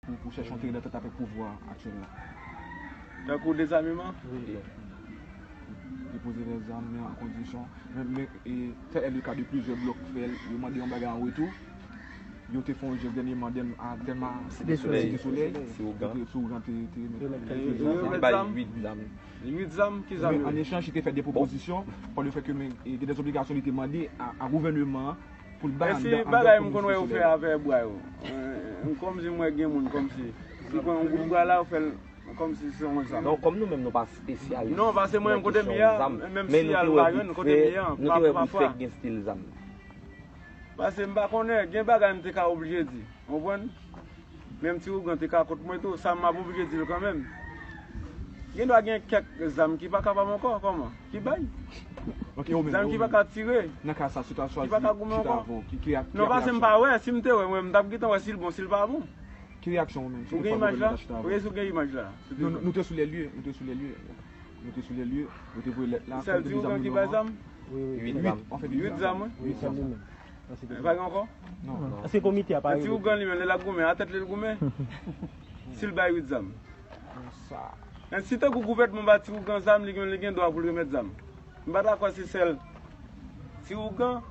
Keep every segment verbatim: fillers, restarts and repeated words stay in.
Pou, pou chèche yon teren dantant avèk pouvwa aktyèl la. Tankou dezameman? Wi. Depoze lèzam, men an kondisyon. Men, men, e, tel est le cas de plizyè blòk frè, yo mande yon bagay an retou. Yo te fè yon jès dènyèman, Dèlma, Site Solèy. Site Solèy. Site Solèy. Site Solèy. Donk, Site Solèy te, te remèt. Remèt zam. Li bay uit zam. Uit zam, ki zam yo ye? Men an echanj, li te fè de pwopozisyon, pa le fè ke, men, e, gen de obligasyon li te mande a, a gouvènman an, pou l ba, e si bagay m konn wè yo fè avè bwa yo. Eh, m kòmsi m wè gen moun kòmsi ki pran yon bout bwa la, yo fè l kòmsi se yon zam. Non, kòm nou menm nou pa espesyalis. Non, paske mwen menm kote m ye a, menm si al pa jwenn kote m ye a, nou te wè bout fè gen stil zam. Paske m pa konnen, gen bagay m te ka oblije di. Ou konprann? Menm Ti Ougan te ka kont mwen tou, sa m ap oblije di l kanmenm. Gen dwa gen kèk zam ki pa kapab ankò, kòman? Ki bay? Ok, ou menm, zam ki pa ka tire, nan ka sa, si w ta chwazi chita avè w, ki, ki, ki reyaksyon? Non, paske m pa wè, si m te wè, mwen, m t ap gentan wè si l bon, si l pa bon. Ki reyaksyon ou menm? Ou gen imaj la? Ou gen, si w gen imaj la? Nou, nou, nou te sou lè lye, nou te sou lè lye. Nou te sou lè lye, nou te voye lèt la, sèl Ti Ougan ki bay zam? Wi, wi. Uit zam. Anfen, uit zam, wi. Uit zam. E pa gen ankò? Non. Èske komite a pa... Men Ti Ougan li menm, lè l ap goumen, a tèt li l goumen. Si l bay uit zam. Sa. Men si tankou gouvènman ba Ti Ougan zam, li gen, li gen dwa pou l remèt zam. M pa ta kwè se sèl Ti Ougan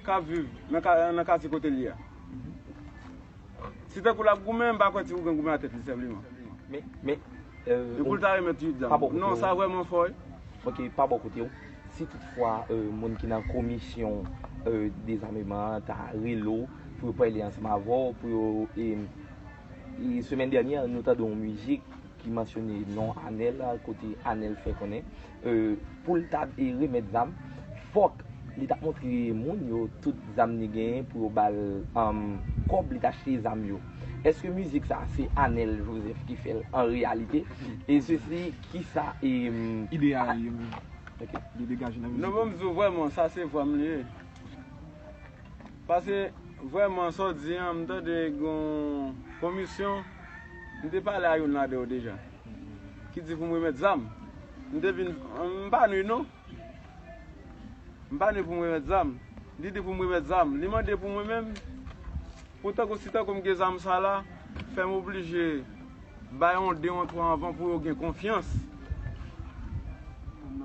k ap viv nan ka-, nan katye kote l ye a. Si tankou l ap goumen, m pa kwè Ti Ougan goumen a tèt li senpleman. Men, men, euh, e pou l ta remèt uit zam. Non, sa vrèman fò, wi. Ok, pa bò kote w. Si toutfwa, euh, moun ki nan komisyon, euh, dezameman an ta rele w pou yo pale ansanm avè w, pou yo, e, e semèn dènyè, nou tande yon mizik ki mansyone non Anèl, kote Anèl fè konnen, euh, pou l ta, e, remèt zam, fòk li ta montre moun yo tout zam li genyen pou yo ba l, um, kòb li ta achte zam yo. Èske mizik sa a se Anèl Joseph ki fè l an reyalite? E sesi, kisa, e, um, ide a ye menm? Ok. Li degaje nan mizik la. Non, ban m di w vrèman, sa se vwa m li ye. Paske, vrèman, sa w di an, m tande gen yon komisyon, m te pale a youn ladan yo deja, ki di pou m remèt zam. M te vin, m pa nou non. M pa nou pou m remèt zam. Li di pou m remèt zam. Li mande pou mwen menm, pou tankou si tankou m gen zam sa la, fè m oblije bay yon de, yon twa anvan pou yo gen konfyans.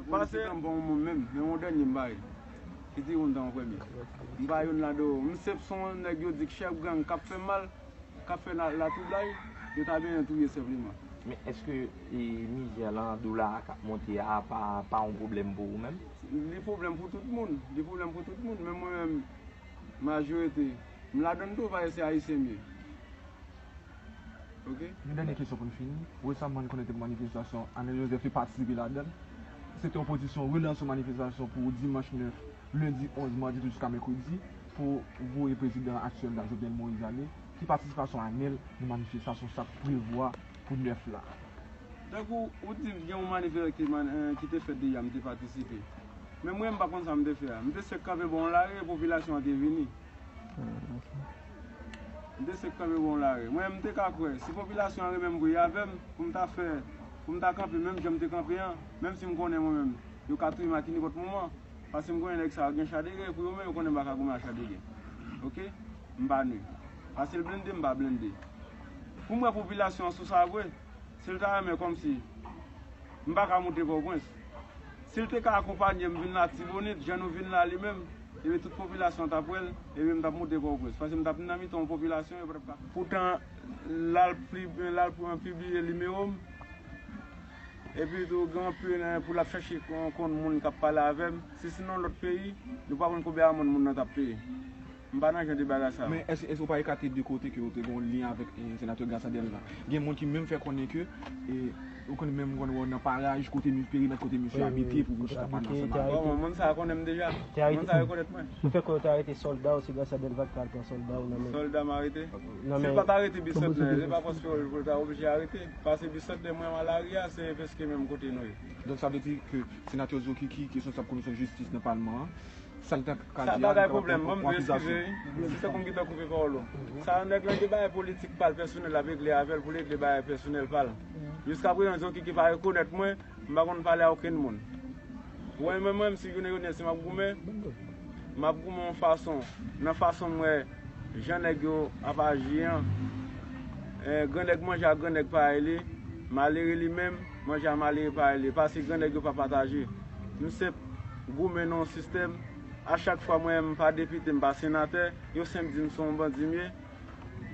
Paske m pa yon moun menm, men yon dènye m bay. Ki di yon dan premye. M pa youn ladan yo. M senp se yon nèg yo di k chèf gang k ap fè mal, k ap fè la, latwoublay, yo ta benyen touye senpleman. Men èske, e, mizè lan, dola a k ap monte a pa, pa yon pwoblèm pou ou menm? Li pwoblèm pou tout moun. Li pwoblèm pou tout moun. Men mwen menm, majorite, m ladann tou, paske se Ayisyen m ye. Ok. Yon dènye kesyon pou n fini. Resaman, n konnen te gen manifestasyon, Anèl Joseph te patisipe ladan l. Se te yon pozisyon relans yon manifestasyon pou dimanch nèf, lendi onz, madi douz jiska mèkredi, pou voye prezidan aktyèl la, Jovenel Moïse, ale. Ki patisipasyon Anèl nan manifestasyon sa k prevwa pou nèf la? Tankou ou di gen yon manifestan ki man-, eh, ki te fèt deja, m te patisipe. Men mwen, m pa konn sa m te fè a. M te sèk kanpe bò yon lari, popilasyon an te vini. M te sèk kanpe bò yon lari. Mwen, m te ka kwè, si popilasyon an renmen m vre avè m, pou m ta fè, pou m ta kanpe menm jan m te kanpe an, menm si m konnen mwen menm, yo ka touye m ak ninpòt moman, paske m konnen nèg sa yo gen cha de gè, pou yo menm, yo konnen m pa ka goumen ak cha de gè. Ok? M pa nou. Paske l blende, m pa blende. Pou m wè popilasyon an sou sa vre, si l ta renmen kòmsi m pa ka moute Pòtoprens. Si l te ka akonpanye m vin Latibonit, jan nou vin la li menm, ebyen tout popilasyon an t ap wè l, ebyen m t ap moute Pòtoprens. Paske m t ap nan mitan yon popilasyon, yo pa t ap ka. Poutan, l al pli, l al pran pibliye nimewo m. Epi tou, gen anpil, eh, pou l ap chache kon, konn moun k ap pale avè m. Si se nan lòt peyi, nou pa konn konbyen amàn moun nan t ap peye. M pa nan jan de bagay sa yo. Men èske, èske ou pa ekate de kote ke ou te gen yon lyen avèk, eh, senatè Grace Delva? Gen moun ki menm fè konnen ke, eh, ou konn menm konn wè w nan paraj kote mi-, perimèt kote misye abite pou vin chita pale ansanm avè l. Bon, moun sa a konnen m deja. Moun sa a rekonèt mwen. Nou fè kwè yo te arete sòlda w, se Grace Delva ki te al pran sòlda w nan men. Sòlda m arete? Si l pa t arete Bisantnè, se pa paske pou l ta oblije arete. Paske Bisantnè mwen an lari a, se prèske menm kote nou ye. Donk sa vle di ke senatè Zokiki, ki responsab komisyon jistis nan palman an, Sa l ta ka di a, li kapab pran kòm akizasyon. Mwen, m vle eskize, wi. Se tankou m gentan koupe pawòl ou. Sa nèg lan gen bagay politik pa l pèsonèl l ap regle avè l pou l regle bagay pèsonèl pa l. Jiskaprezan, Zokiki pa rekonèt mwen, m pa konn pale a okenn moun. Ou wè, mwen menm, si jounen jodi a, si m ap goumen, m ap goumen yon fason, nan fason m wè jan nèg yo ap aji an, Eh, grannèg manje ak grannèg parèy li, malere li menm, manje a malere parèy li, paske grannèg yo pa pataje. M senp goumen nan yon sistèm, a chak fwa mwen menm m pa depite, m pa senatè, yo senp di m se yon bandi m ye.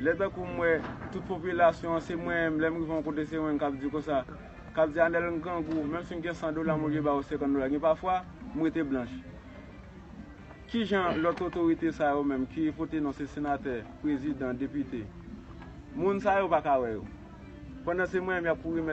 Lè tankou m wè tout popilasyon an se mwen menm, lè m rive yon kote se mwen menm k ap di konsa, k ap di Anèl m grangou, menm si m gen san dola m oblije ba yo senkant dola, gen pafwa m rete blanch. Kijan lòt otorite sa yo menm ki pote non se senatè, prezidan, depite, moun sa yo pa ka wè yo. Pandan se mwen menm y ap kouri mèt